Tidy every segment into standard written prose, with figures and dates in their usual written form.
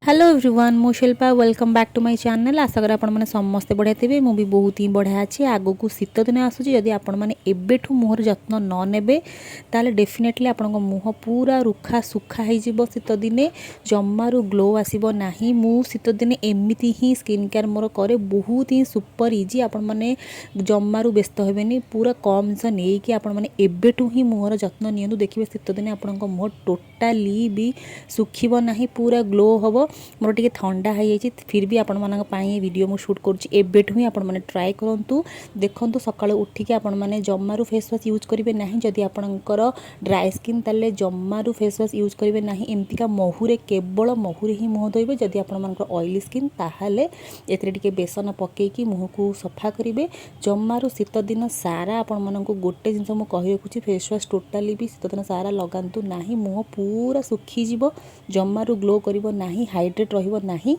Hello everyone, ମୁଁ Shilpa. Welcome back to my channel. ଆଶା କରେ ଆପଣମାନେ ସମସ୍ତେ ବଢ଼ିଆ ଥିବେ। ମୁଁ ବି ବହୁତ ହିଁ ବଢ଼ିଆ ଅଛି। ଆଗକୁ ଶୀତ ଦିନ ଆସୁଛି। ଯଦି ଆପଣମାନେ ଏବେଠୁ ମୁହଁର ଯତ୍ନ ନ ନେବେ, ତାହେଲେ ଡେଫିନେଟଲି ଆପଣଙ୍କ ମୁହଁ ପୁରା ରୁଖା ଶୁଖା ହେଇଯିବ। ଶୀତ ଦିନେ ଜମାରୁ ଗ୍ଲୋ ଆସିବ ନାହିଁ। ମୁଁ ଶୀତ ଦିନେ ଏମିତି ହିଁ ସ୍କିନ୍ କେୟାର ମୋର କରେ। ବହୁତ ହିଁ ସୁପର ଇଜି। ଆପଣମାନେ ଜମାରୁ ବ୍ୟସ୍ତ ହେବେନି। ପୁରା କମ୍ ଜିନିଷ ନେଇକି ଆପଣମାନେ ଏବେଠୁ ହିଁ ମୁହଁର ଯତ୍ନ ନିଅନ୍ତୁ। ଦେଖିବେ, ଶୀତ ଦିନେ ଆପଣଙ୍କ ମୁହଁ ଟୋଟାଲି ବି ଶୁଖିବ ନାହିଁ, ପୁରା ଗ୍ଲୋ ହେବ। ମୋର ଟିକେ ଥଣ୍ଡା ହେଇଯାଇଛି, ଫିର୍ ବି ଆପଣମାନଙ୍କ ପାଇଁ ଏ ଭିଡ଼ିଓ ମୁଁ ସୁଟ୍ କରୁଛି। ଏବେଠୁ ହିଁ ଆପଣମାନେ ଟ୍ରାଏ କରନ୍ତୁ, ଦେଖନ୍ତୁ। ସକାଳୁ ଉଠିକି ଆପଣମାନେ ଜମାରୁ ଫେସ୍ ୱାଶ୍ ୟୁଜ୍ କରିବେ ନାହିଁ। ଯଦି ଆପଣଙ୍କର ଡ୍ରାଏ ସ୍କିନ୍, ତାହେଲେ ଜମାରୁ ଫେସ୍ ୱାଶ୍ ୟୁଜ୍ କରିବେ ନାହିଁ। ଏମିତିକା ମହୁରେ, କେବଳ ମହୁରେ ହିଁ ମୁହଁ ଧୋଇବେ। ଯଦି ଆପଣମାନଙ୍କର ଅଏଲି ସ୍କିନ୍, ତାହେଲେ ଏଥିରେ ଟିକେ ବେସନ ପକାଇକି ମୁହଁକୁ ସଫା କରିବେ। ଜମାରୁ ଶୀତ ଦିନ ସାରା ଆପଣମାନଙ୍କୁ ଗୋଟେ ଜିନିଷ ମୁଁ କହି ରଖୁଛି, ଫେସ୍ ୱାଶ୍ ଟୋଟାଲି ବି ଶୀତ ଦିନ ସାରା ଲଗାନ୍ତୁ ନାହିଁ। ମୁହଁ ପୁରା ଶୁଖିଯିବ, ଜମାରୁ ଗ୍ଲୋ କରିବ ନାହିଁ, ହାଇଡ୍ରେଟ୍ ରହିବ ନାହିଁ।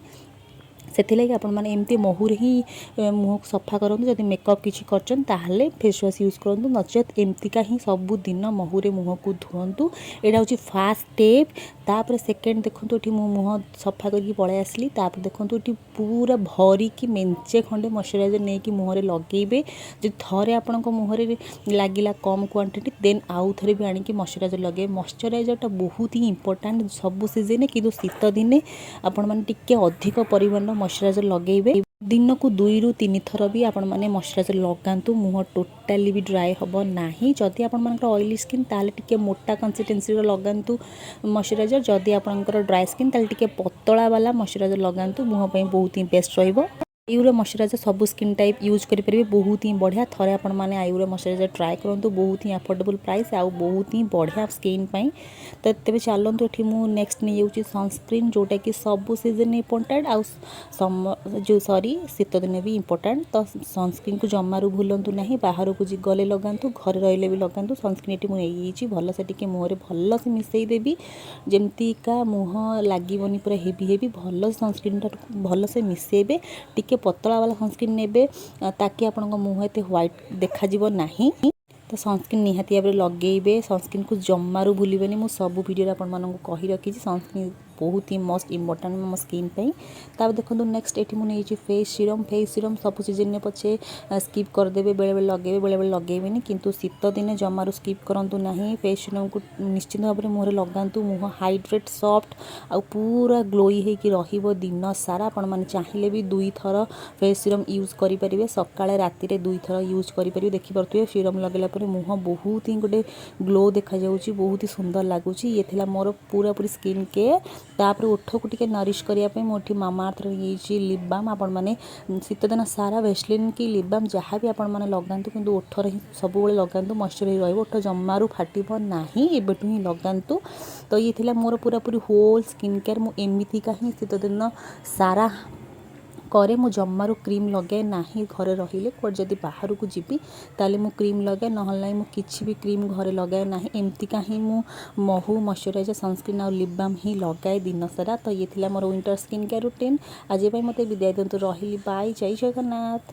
ସେଥିଲାଗି ଆପଣମାନେ ଏମିତି ମହୁରେ ହିଁ ମୁହଁକୁ ସଫା କରନ୍ତୁ। ଯଦି ମେକଅପ୍ କିଛି କରିଛନ୍ତି, ତାହେଲେ ଫେସ୍ ୱାଶ୍ ୟୁଜ୍ କରନ୍ତୁ, ନଚେତ୍ ଏମିତିକା ହିଁ ସବୁଦିନ ମହୁରେ ମୁହଁକୁ ଧୁଅନ୍ତୁ। ଏଇଟା ହେଉଛି ଫାର୍ଷ୍ଟ ଷ୍ଟେପ୍। ତାପରେ ସେକେଣ୍ଡ ଦେଖନ୍ତୁ, ଏଠି ମୁଁ ମୁହଁ ସଫା କରିକି ପଳେଇ ଆସିଲି। ତାପରେ ଦେଖନ୍ତୁ, ଏଠି ପୁରା ଭରିକି ମେଞ୍ଚେ ଖଣ୍ଡେ ମଶ୍ଚରାଇଜର୍ ନେଇକି ମୁହଁରେ ଲଗେଇବେ। ଯଦି ଥରେ ଆପଣଙ୍କ ମୁହଁରେ ଲାଗିଲା କମ୍ କ୍ୱାଣ୍ଟିଟି, ଦେନ୍ ଆଉ ଥରେ ବି ଆଣିକି ମଶ୍ଚରାଇଜର୍ ଲଗେଇବେ। ମଶ୍ଚରାଇଜର୍ଟା ବହୁତ ହିଁ ଇମ୍ପୋର୍ଟାଣ୍ଟ ସବୁ ସିଜନ୍ରେ, କିନ୍ତୁ ଶୀତ ଦିନେ ଆପଣମାନେ ଟିକେ ଅଧିକ ପରିମାଣର ମଶ୍ଚରାଇଜର୍ ଲଗେଇବେ। ଦିନକୁ 2ରୁ 3 ଥର ବି ଆପଣମାନେ ମଶ୍ଚରାଇଜର୍ ଲଗାନ୍ତୁ, ମୁହଁ ଟୋଟାଲି ବି ଡ୍ରାଏ ହେବ ନାହିଁ। ଯଦି ଆପଣମାନଙ୍କର ଅଏଲି ସ୍କିନ୍, ତାହେଲେ ଟିକେ ମୋଟା କନସିଷ୍ଟେନ୍ସିର ଲଗାନ୍ତୁ ମଶ୍ଚରାଇଜର୍। ଯଦି ଆପଣଙ୍କର ଡ୍ରାଏ ସ୍କିନ୍, ତାହେଲେ ଟିକେ ପତଳା ବାଲା ମଶ୍ଚରାଇଜର୍ ଲଗାନ୍ତୁ। ମୁହଁ ପାଇଁ ବହୁତ ହିଁ ବେଷ୍ଟ ରହିବ। ଆୟୁର ମଶ୍ଚରାଇଜର୍ ସବୁ ସ୍କିନ୍ ଟାଇପ୍ ୟୁଜ୍ କରିପାରିବେ। ବହୁତ ହିଁ ବଢ଼ିଆ। ଥରେ ଆପଣମାନେ ଆୟୁର ମଶ୍ଚରାଇଜର୍ ଟ୍ରାଏ କରନ୍ତୁ। ବହୁତ ହିଁ ଆଫୋର୍ଡେବଲ୍ ପ୍ରାଇସ୍ ଆଉ ବହୁତ ହିଁ ବଢ଼ିଆ ସ୍କିନ୍ ପାଇଁ। ତ ତେବେ ଚାଲନ୍ତୁ, ଏଠି ମୁଁ ନେକ୍ସଟ ନେଇଯାଉଛି ସନସ୍କ୍ରିନ୍, ଯେଉଁଟାକି ସବୁ ସିଜନ୍ ଇମ୍ପୋର୍ଟାଣ୍ଟ ଆଉ ଯେଉଁ ସରି, ଶୀତ ଦିନେ ବି ଇମ୍ପୋର୍ଟାଣ୍ଟ। ତ ସନସ୍କ୍ରିନ୍କୁ ଜମାରୁ ଭୁଲନ୍ତୁ ନାହିଁ। ବାହାରକୁ ଗଲେ ଲଗାନ୍ତୁ, ଘରେ ରହିଲେ ବି ଲଗାନ୍ତୁ। ସନସ୍କ୍ରିନ୍ ଏଠି ମୁଁ ନେଇଯାଇଛି। ଭଲସେ ଟିକେ ମୁହଁରେ ଭଲସେ ମିଶାଇ ଦେବି, ଯେମିତିକା ମୁହଁ ଲାଗିବନି ପୁରା ହେଭି ହେଭି। ଭଲ ସନସ୍କ୍ରିନ୍ଟା ଭଲସେ ମିଶାଇବେ। ଟିକେ ପତଳା ବାଲା ସନସ୍କ୍ରିନ୍ ନେବେ, ତାକି ଆପଣଙ୍କ ମୁହଁ ଏତେ ହ୍ୱାଇଟ୍ ଦେଖାଯିବ ନାହିଁ। ତ ସନସ୍କ୍ରିନ୍ ନିହାତି ଭାବରେ ଲଗେଇବେ। ସନସ୍କ୍ରିନ୍କୁ ଜମାରୁ ଭୁଲିବେନି। ମୁଁ ସବୁ ଭିଡ଼ିଓରେ ଆପଣମାନଙ୍କୁ କହି ରଖିଛି, ସନସ୍କ୍ରିନ୍ ବହୁତ ହିଁ ମଷ୍ଟ ଇମ୍ପୋର୍ଟାଣ୍ଟ ମୋ ସ୍କିନ୍ ପାଇଁ। ତାପରେ ଦେଖନ୍ତୁ, ନେକ୍ସଟ ଏଠି ମୁଁ ନେଇଛି ଫେସ୍ ସିରମ୍। ଫେସ୍ ସିରମ୍ ସବୁ ସିଜନ୍ରେ ପଛେ ସ୍କିପ୍ କରିଦେବେ, ବେଳେବେଳେ ଲଗେଇବେ, ବେଳେବେଳେ ଲଗେଇବେନି, କିନ୍ତୁ ଶୀତ ଦିନେ ଜମାରୁ ସ୍କିପ୍ କରନ୍ତୁ ନାହିଁ। ଫେସ୍ ସିରମ୍କୁ ନିଶ୍ଚିନ୍ତ ଭାବରେ ମୁହଁରେ ଲଗାନ୍ତୁ। ମୁହଁ ହାଇଡ୍ରେଟ୍, ସଫ୍ଟ ଆଉ ପୁରା ଗ୍ଲୋଇ ହେଇକି ରହିବ ଦିନ ସାରା। ଆପଣମାନେ ଚାହିଁଲେ ବି ଦୁଇଥର ଫେସ୍ ସିରମ୍ ୟୁଜ୍ କରିପାରିବେ। ସକାଳେ, ରାତିରେ ଦୁଇଥର ୟୁଜ୍ କରିପାରିବେ। ଦେଖିପାରୁଥିବେ, ସିରମ୍ ଲଗାଇଲା ପରେ ମୁହଁ ବହୁତ ହିଁ ଗୋଟେ ଗ୍ଲୋ ଦେଖାଯାଉଛି, ବହୁତ ହି ସୁନ୍ଦର ଲାଗୁଛି। ଇଏ ଥିଲା ମୋର ପୁରାପୁରି ସ୍କିନ୍ କେୟାର। ତାପରେ ଓଠକୁ ଟିକେ ନରିଶ୍ କରିବା ପାଇଁ ମୁଁ ଏଠି ମାମା ଆର୍ଥର ନେଇଯାଇଛି ଲିପ୍ ବାମ୍। ଆପଣମାନେ ଶୀତଦିନ ସାରା ଭେସଲିନ୍ କି ଲିପ୍ ବାମ୍ ଯାହା ବି ଆପଣମାନେ ଲଗାନ୍ତୁ, କିନ୍ତୁ ଓଠରେ ହିଁ ସବୁବେଳେ ଲଗାନ୍ତୁ। ମଏଶ୍ଚର ହେଇ ରହିବ, ଓଠ ଜମାରୁ ଫାଟିବ ନାହିଁ। ଏବେଠୁ ହିଁ ଲଗାନ୍ତୁ। ତ ଇଏ ଥିଲା ମୋର ପୁରାପୁରି ହୋଲ୍ ସ୍କିନ୍ କେୟାର। ମୁଁ ଏମିତିକା ହିଁ ଶୀତଦିନ ସାରା କରେ। ମୁଁ ଜମାରୁ କ୍ରିମ୍ ଲଗାଏ ନାହିଁ ଘରେ ରହିଲେ। କୁଆଡ଼େ ଯଦି ବାହାରକୁ ଯିବି, ତାହେଲେ ମୁଁ କ୍ରିମ୍ ଲଗାଏ, ନହେଲେ ନାହିଁ ମୁଁ କିଛି ବି କ୍ରିମ୍ ଘରେ ଲଗାଏ ନାହିଁ। ଏମିତିକା ହିଁ ମୁଁ ମହୁ, ମଶ୍ଚରାଇଜର୍, ସନସ୍କ୍ରିନ୍ ଆଉ ଲିପ୍ ବାମ୍ ହିଁ ଲଗାଏ ଦିନସାରା। ତ ଇଏ ଥିଲା ମୋର ୱିଣ୍ଟର ସ୍କିନ୍ କେୟାର ରୁଟିନ୍। ଆଜି ପାଇଁ ମୋତେ ବିଦାୟ ଦିଅନ୍ତୁ। ରହିଲି, ବାଇ, ଜୟ ଜଗନ୍ନାଥ।